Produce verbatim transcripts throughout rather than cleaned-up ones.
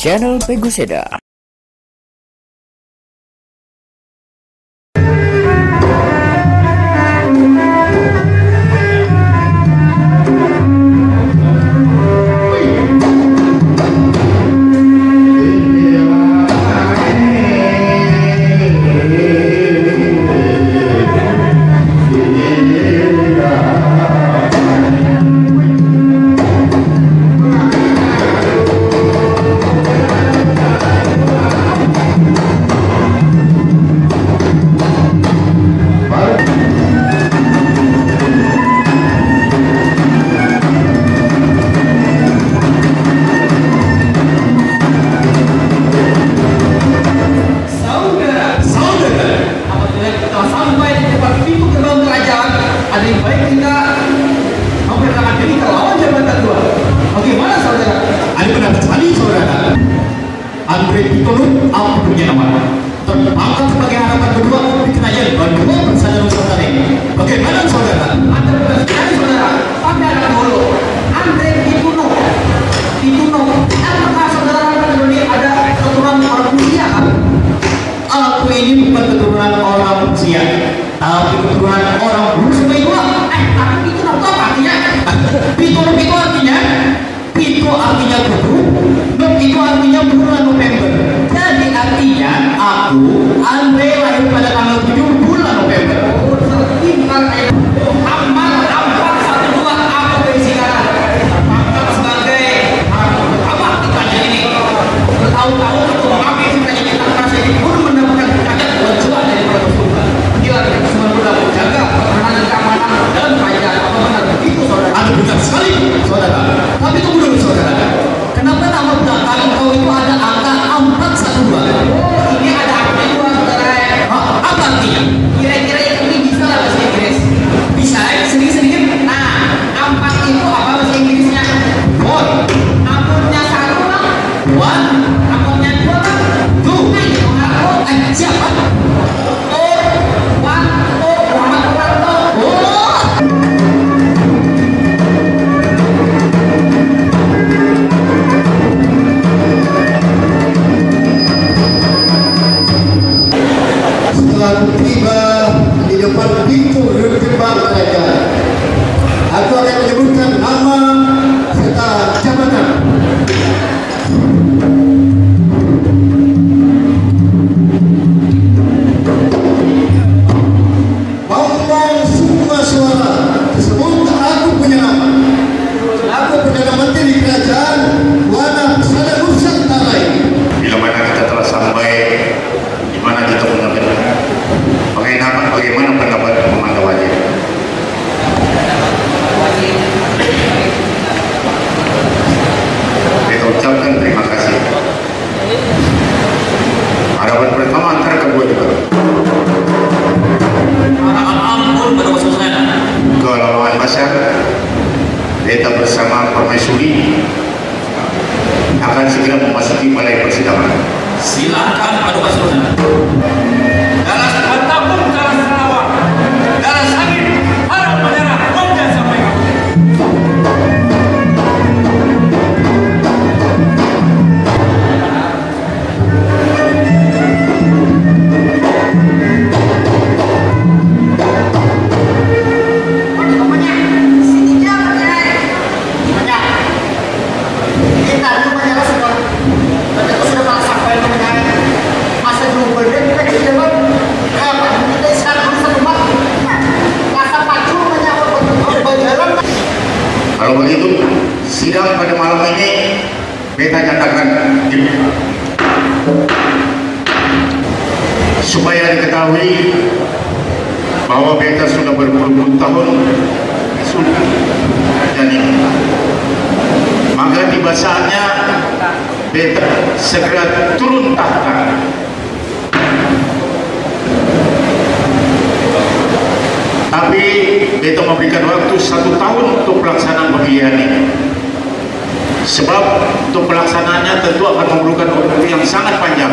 Channel Pegu Seda. Saudara, saudara, apabila kita sampai di tempat pintu gerbang kerajaan, ada yang baik kita memperkenalkan diri ke lawan jabatan dua. Bagaimana, saudara? Ada benar sekali, saudara. Andre Pitulung, aku punya nama. Terpangkat sebagai harapan kedua di kerajaan Bandua Persada Nusantara ini. Bagaimana, saudara? Ada benar sekali, saudara. Tapi ada dulu. Andre Pitulung. Pitulung. Apakah saudara harapan kedua ini ada keturunan orang Rusia, kan? Aku ini bukan keturunan orang Rusia, tapi keturunan orang Rusia Bandua. Eh, tapi itu apa artinya? Pitulung itu artinya, pitu artinya tujuh, lung itu artinya bulan November. Jadi artinya aku Andre lahir pada tanggal tujuh bulan November. Oh, pintar, eh. Amal ampat satu dua, aku berisi darah. Maka sebagai orang pertama kita ini, bertahun-tahun aku mengabdi kita ini, tak merasa ini pun mendapatkan derajat buat juga dari Prabu Sultan. Gila, kita semua udah jaga pertahanan, keamanan, dan kerajaan. Apa benar begitu, saudara? Ada benar sekali, saudara. Tapi tunggu dulu, saudara. Kenapa nama belakang kau itu ada angka empat satu dua? Oh, ini ada artinya dua, saudara. Hah? Apa artinya? Kira-kira yang ini bisa lah bahasa Inggris. Bisa, eh? Sedikit-sedikit. Nah, empat itu apa bahasa Inggrisnya? Four. Amunnya satu, Bang? One. Amunnya dua, Bang? Two. Nah, itu aku. Eh, siapa? Setelah tiba di depan pintu gerbang kerajaan, aku akan menyebutkan nama serta jabatan. Bambang Sukma Suara, tersebut aku punya nama. Aku Perdana Menteri Kerajaan Buana Persada Nusantara ini. Bila mana kita telah sampai di mana kita punya benar. Bagaimana, bagaimana pendapat pemantauannya? Kita ucapkan terima kasih. Harapan pertama antar kedua juga. Harapan ampun pada khususnya. Ke lawan pasar, kita bersama permaisuri akan segera memasuki balai persidangan. Silakan paduka sunan. Dalam batapung, dalam sarawa, dalam angin, harap menyerah, wajah sampai kamu. Ini tadi rumahnya lah sudah. Tadi aku sudah malah sampai rumahnya. Masa jauh banget kita ke jalan. Kayak apa? Kita istirahat dulu satu rumah. Masa pacu rumahnya apa? Berjalan. Kalau begitu, sidang pada malam ini beta nyatakan di supaya diketahui bahwa beta sudah berpuluh-puluh tahun sudah jadi. Maka tiba saatnya beta segera turun tahta. Tapi beta memberikan waktu satu tahun untuk pelaksanaan pemilihan ini. Sebab untuk pelaksanaannya tentu akan memerlukan waktu yang sangat panjang.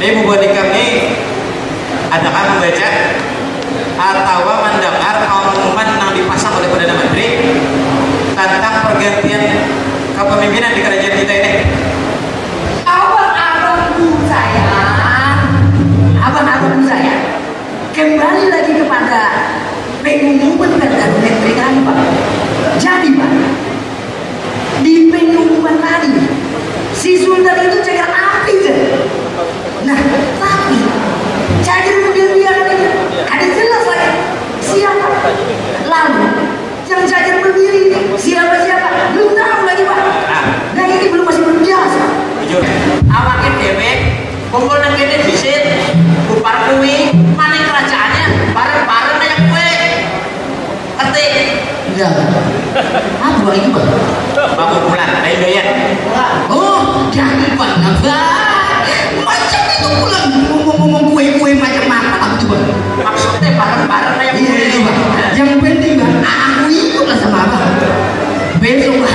Jadi bubuhan ikam ni adakah membaca atawa mandangar pangumuman nang dipasang oleh Perdana Menteri tentang pergantian kepemimpinan di kerajaan kita ini? Kembali lagi kepada pengumuman dari Pak. Jadi Pak, di pengumuman tadi, si Sultan itu cagar api je. Nah, tapi cagar mobil dia kan ini ada jelas lagi siapa. Lalu yang cagar berdiri siapa-siapa belum tahu lagi Pak. Nah, ini belum, masih belum jelas Pak. Jujur, awakin dewek kumpul nang kene disit, kupar kui, maning kerajaannya bareng-bareng kayak kue. Ngerti? Iya. Apa lagi Pak? Bangun pulang, lain doyan. Oh, jangan Pak, apa? Macam itu pulang ngomong-ngomong kue-kue macam apa itu Pak? Maksudnya bareng-bareng kayak kue. Iya, iya Pak. Yang penting Pak, aku ikutlah sama Abah. Besok Pak,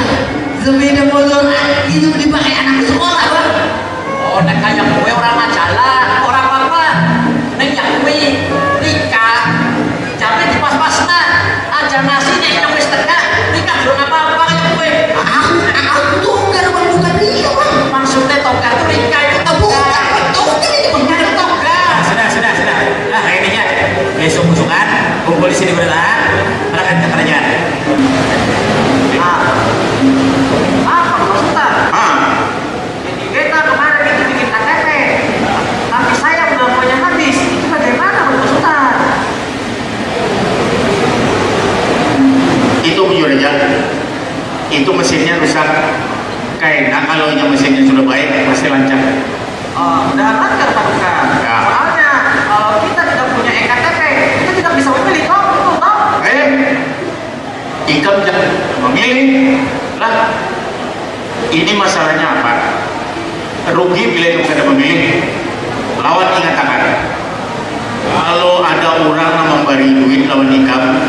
sepeda motor itu dipakai anak sekolah Pak. Oh, nek kaya kowe ora majalah, ora apa-apa. Nek ya kowe nikah, jamin dipas-pasna. Aja nasi nek yang wis tengah, nikah belum apa-apa kaya kowe. Aku, aku tukar bang, bukan dia bang. Maksudnya tukar tuh nikah itu Ah, bukan, tukar. Tukar ini bang. Bukan tukar. Sudah, sudah, sudah. Nah, ini ya. Besok busukan, kumpul di sini berita. Berangkat ke kerajaan. Ah. Ah, Pak Ustaz. Ah. Jadi beta kemarin itu bikin K T P, tapi saya belanjanya habis. Itu bagaimana menurut Ustaz? Itu bujur aja. Itu mesinnya rusak. Kaina kalau inya mesinnya sudah baik, pasti lancar. Oh, mudahan lancar Pak Tukang. Ya. Soalnya kalau kita tidak punya E K T P, kita tidak bisa memilih toh, betul toh? Eh, Ikam jangan memilih lah. Ini masalahnya apa? Rugi bila ikam kada memilih. Lawan ingatakan, kalau ada urang nang mambari duit lawan ikam,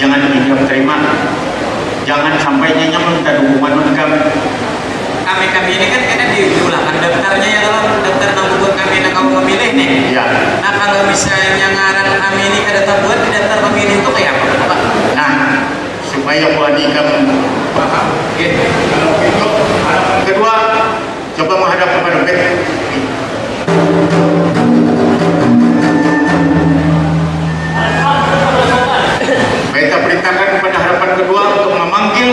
jangan ikam terima. Jangan sampai inya minta dukungan ikam. Kami-kami ini kan kena diulahkan daftarnya ya kalau daftar nang bubuhan kami nang kawa mamilih nih. Iya. Nah kalau misalnya ngaran kami ini kada tabuat di daftar pamilih itu kaya apa Bapak? Nah supaya buhan ikam paham. Oke. Kalau itu harapan kedua, coba menghadap kepada beta. Beta perintahkan kepada harapan kedua untuk memanggil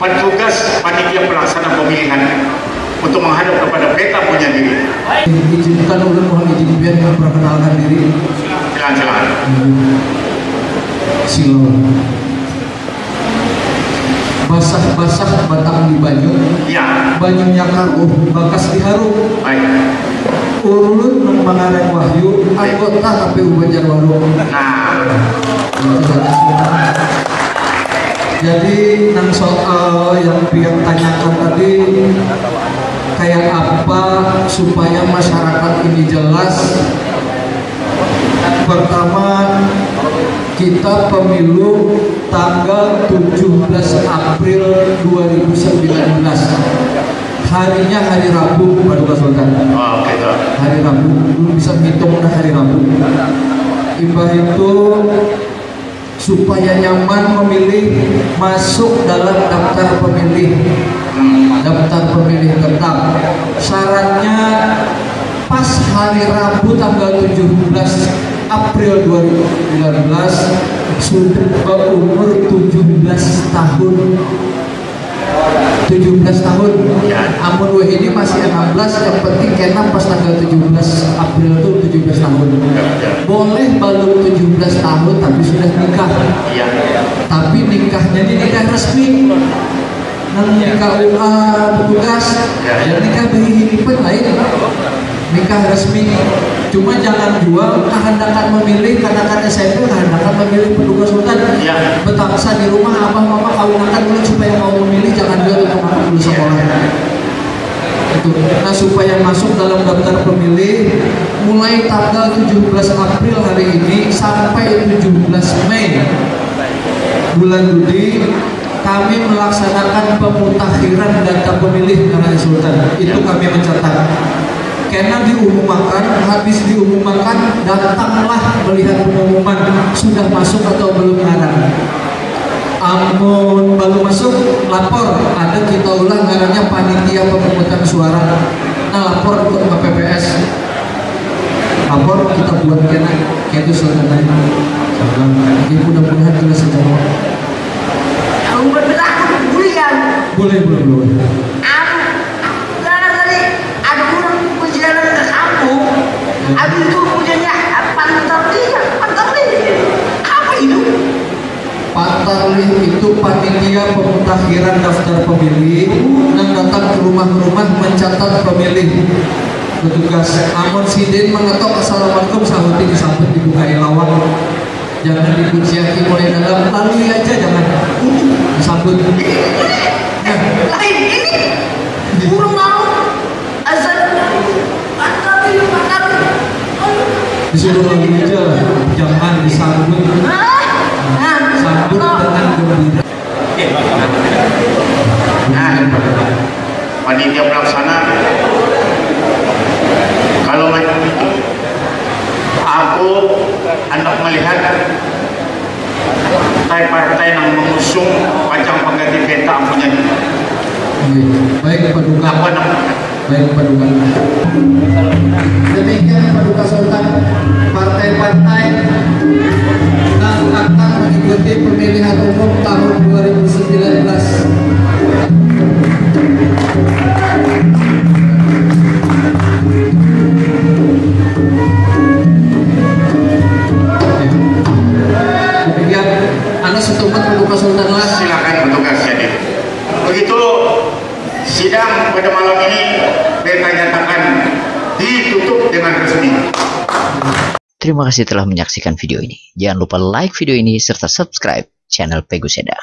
petugas panitia pelaksana pemilihan untuk menghadap kepada beta punya diri. Izinkan ulun mohon izin pian memperkenalkan diri. Silakan, silakan. Silau. Basah-basah batang di banyu. Ya. Banyunya karuh bakas diharu. Baik. Ulun nang mangarang Wahyu, anggota K P U Banjarwaru. Nah. Jadi nang soal yang pian tanyakan tadi, kayak apa supaya masyarakat ini jelas? Pertama, kita pemilu tanggal tujuh belas April dua ribu sembilan belas. Harinya hari Rabu, Paduka Sultan. Oh, gitu. Hari Rabu, belum bisa ngitung dah hari Rabu. Imbah itu supaya nyaman memilih masuk dalam daftar pemilih. Daftar pemilih tetap. Syaratnya pas hari Rabu tanggal tujuh belas April dua ribu sembilan belas sudah berumur tujuh belas tahun. Tujuh belas tahun. Ya. Amun wahini masih enam belas, yang penting kena pas tanggal tujuh belas April tuh tujuh belas tahun. Ya, ya. Boleh balum tujuh belas tahun tapi sudah nikah. Ya. Tapi nikahnya ini nikah resmi. Nang ya. Nikah U A petugas, ya, ya. Dan nikah berhinipan lain. Nikah resmi. Cuma jangan jua kahandakan mamilih kanakan S M P, kahandakan mamilih paduka sultan. Ya. Betangsa di rumah abah mama kawinakan ulun supaya mau mamilih, jangan jua tutup mata dulu sekolah. Itu. Nah, supaya masuk dalam daftar pemilih mulai tanggal tujuh belas April hari ini sampai tujuh belas Mei bulan Juli kami melaksanakan pemutakhiran data pemilih ngarannya Sultan. Itu ya. Kami mencatat. Kena diumumakan, habis diumumakan, datanglah melihat pengumuman sudah masuk atau belum ngaran. Amun belum masuk, lapor. Ada kita ulah ngarannya panitia pemungutan suara. Nah, lapor ke K P P S. Lapor kita buat kena kayak itu saudaranya. Jadi mudah-mudahan kita segera. Kalau buat berlaku, boleh kan? Boleh, boleh, boleh. Aku, aku dengar tadi ada orang berjalan ke kampung. Habis itu punyanya panterli, panterli. Apa itu? Panterli itu panitia pemutakhiran daftar pemilih yang datang ke rumah-rumah mencatat pemilih. Petugas, amun sidin mengetok assalamualaikum, sahuti disambut dibukai lawang. Jangan dikuciaki mulai dalam, lalui aja jangan. Disambut. Nah, lain ini. Burung mau. Azan. Mantap ini, mantap. Disuruh lalui aja lah. Jangan disambut. Nah, sambut dengan gembira. Nah, panitia pelaksana, kalau macam itu, aku hendak melihat partai-partai yang mengusung pacang pengganti peta ampunya. Baik, Paduka. Apa namanya? Baik, Paduka. Demikian Paduka Sultan, partai-partai yang akan mengikuti pemilihan umum tahun dua ribu sembilan belas. Demikian, anu setumat Paduka Sultan lah. Silakan petugas jadi. Begitu sidang pada malam ini kita nyatakan ditutup dengan resmi. Terima kasih telah menyaksikan video ini. Jangan lupa like video ini serta subscribe channel Pegu Seda.